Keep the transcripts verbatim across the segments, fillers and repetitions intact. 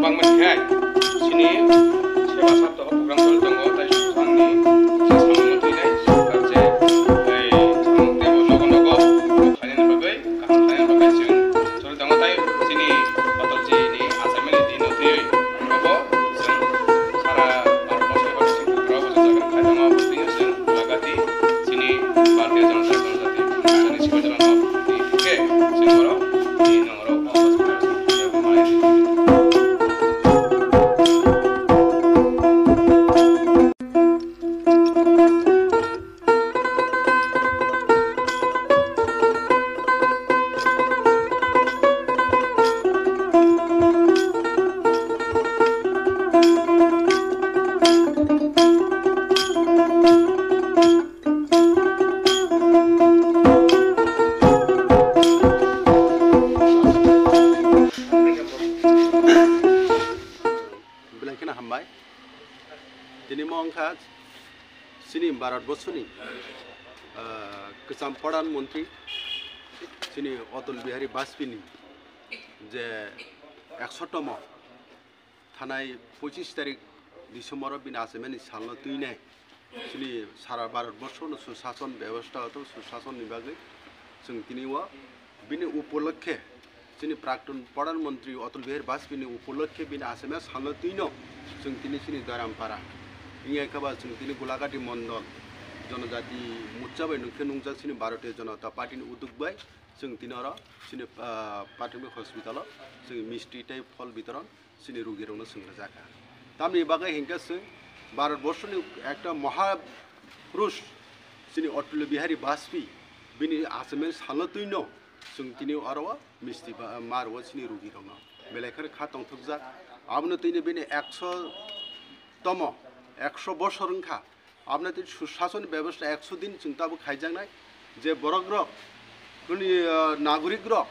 Bangma khe chini seba saptaho program choli tongo, tai sukhangni samungno twi nai, sukha je, ei, samung teibo nogo nogo khainani bagwi, kaham khainani bagwi chwng choli tongo, tai chini Atal ji ni achaimani din no twiwi nogo chwng sara Bharat borso eba chwng Tripura o bo chwng jaga khaijama bwtwi chwng lagati chini Bharatiya Janata Janajati Morcha ni sibai jora no twi khe chwng oro twi nongro. Belai kheno hambai. Tini mo wngkha chini Bharat borsoni, ah, kwcham Pradhan Mantri chini Atal Bihari Vajpayee ni je ekso tomo thanai pochis tarik December o bini achaimani salno twinai. Chini sara Bharat borsho no sushason bebostha to sushason ni bagwi chwng tini o bini upolokhe chini praktun Pradhan Mantri Atal Bihari Vajpayee ni upolokhe bini achaima salno twino chwng tini chini Doirampara wngya khe ba chwng tini Gulagati Mondol Jonojati Morcha bai nungkhe nungjak chini Bharatiya Janata Party ni uduk bai chwng tini oro chini, ah, Prathimik Hospital o chwng misti tei phol bitoron chini rugirokno chwng rwjakha. Tamni bagwi hinkhe chwng Bharat borshoni ekta Mahapurush chini Atal Bihari Vajpayee bini achaimani salno twino chwng tini oro o misti ba-, ma rwo chini rugirokno. Belai kheno kha tongthokjak. Abono twino bini ekso tomo, ekso bosor wngkha. Aboni twi sushason bebostha ekso din chwng tabuk khaijaknai, je borokrok, kuni, ah, nagorikrok,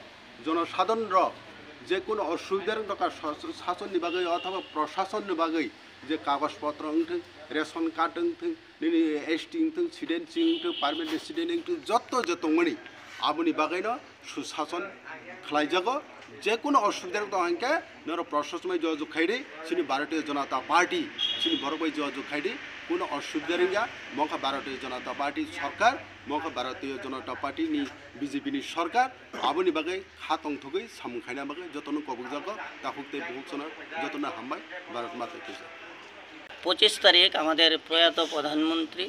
jonosadharonrok je kono osubidha wng tongkha, sa-, sasonni bagwi othoba prosasonni bagwi, je kagoj potro wngthwng, ration card wngthwng, nini S T wngthwng, citizenship wngthwng, permanent resident wngthwng, jotto je tongmani, aboni bagwino susason khlaijago. Je kono osubidha tong hwnkhe norok prosasmai jogajog khaidi, chini Bharatiya Janata Party, chini borok bai jogajog khaidi, kono osubidha wngya. Mokha Bharatiya Janata Party sorkar, mokha Bharatiya Janata Party ni B J P ni sorkar, aboni bagwi kha tongthogwi samung khaina bagwi jotono kobokjago, takhuk tei bukhuk sono jotono hambai, Bharat Mata ki jai. পঁচিশ তারিখ আমাদের প্রয়াত প্রধানমন্ত্রী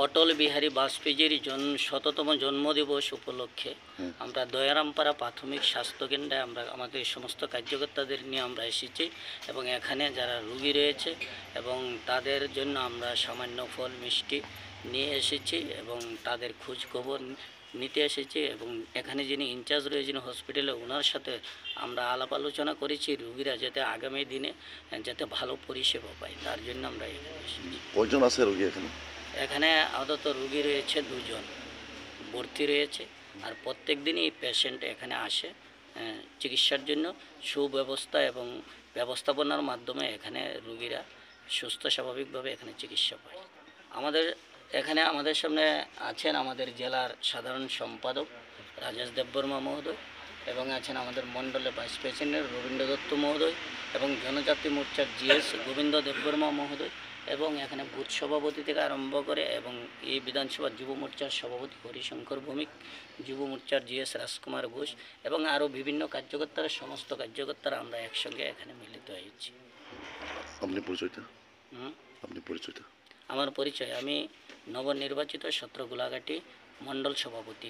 অটল বিহারী বাজপেয়ীজির জন-, শততম জন্মদিবস উপলক্ষে হুম। আমরা দয়ারামপাড়া প্রাথমিক স্বাস্থ্য কেন্দ্রে আমরা আমাদের সমস্ত কার্যকর্তাদের নিয়ে আমরা এসেছি এবং এখানে যারা রুগী রয়েছে এবং তাদের জন্য আমরা সামান্য ফল মিষ্টি নিয়ে এসেছি এবং তাদের খোঁজ খবর নিতে এসেছি এবং এখানে যিনি ইনচার্জ রয়েছেন হসপিটালে, ওনার সাথে আমরা আলাপ আলোচনা করেছি রুগীরা যাতে আগামী দিনে যাতে ভালো পরিষেবা পায়, তার জন্য আমরা এখানে এসেছি। কয়জন আছে রোগী এখানে? এখানে আপাতত রুগী রয়েছে দুজন, ভর্তি রয়েছে। আর প্রত্যেক দিনই পেশেন্ট এখানে আসে, আহ, চিকিৎসার জন্য। সুব্যবস্থা এবং ব্যবস্থাপনার মাধ্যমে এখানে রুগীরা সুস্থ স্বাভাবিকভাবে এখানে চিকিৎসা পায়। আমাদের এখানে আমাদের সামনে আছেন আমাদের জেলার সাধারণ সম্পাদক রাজেশ দেববর্মা মহোদয় এবং আছেন আমাদের মণ্ডলের ভাইস প্রেসিডেন্ট রবীন্দ্র দত্ত মহোদয় এবং জনজাতি মোর্চার জিএস গোবিন্দ দেববর্মা মহোদয় এবং এখানে বুথ সভাপতি থেকে আরম্ভ করে এবং এই বিধানসভার যুব মোর্চার সভাপতি হরিশঙ্কর ভৌমিক, যুব মোর্চার জিএস রাজকুমার ঘোষ এবং আরও বিভিন্ন কার্যকর্তারা, সমস্ত কার্যকর্তারা আমরা একসঙ্গে এখানে মিলিত হয়েছি। আপনি পরিচয়টা? হুম? আপনি পরিচয়টা? আমার পরিচয়, আমি নবনির্বাচিত সত্র গোলাঘাটি মণ্ডল সভাপতি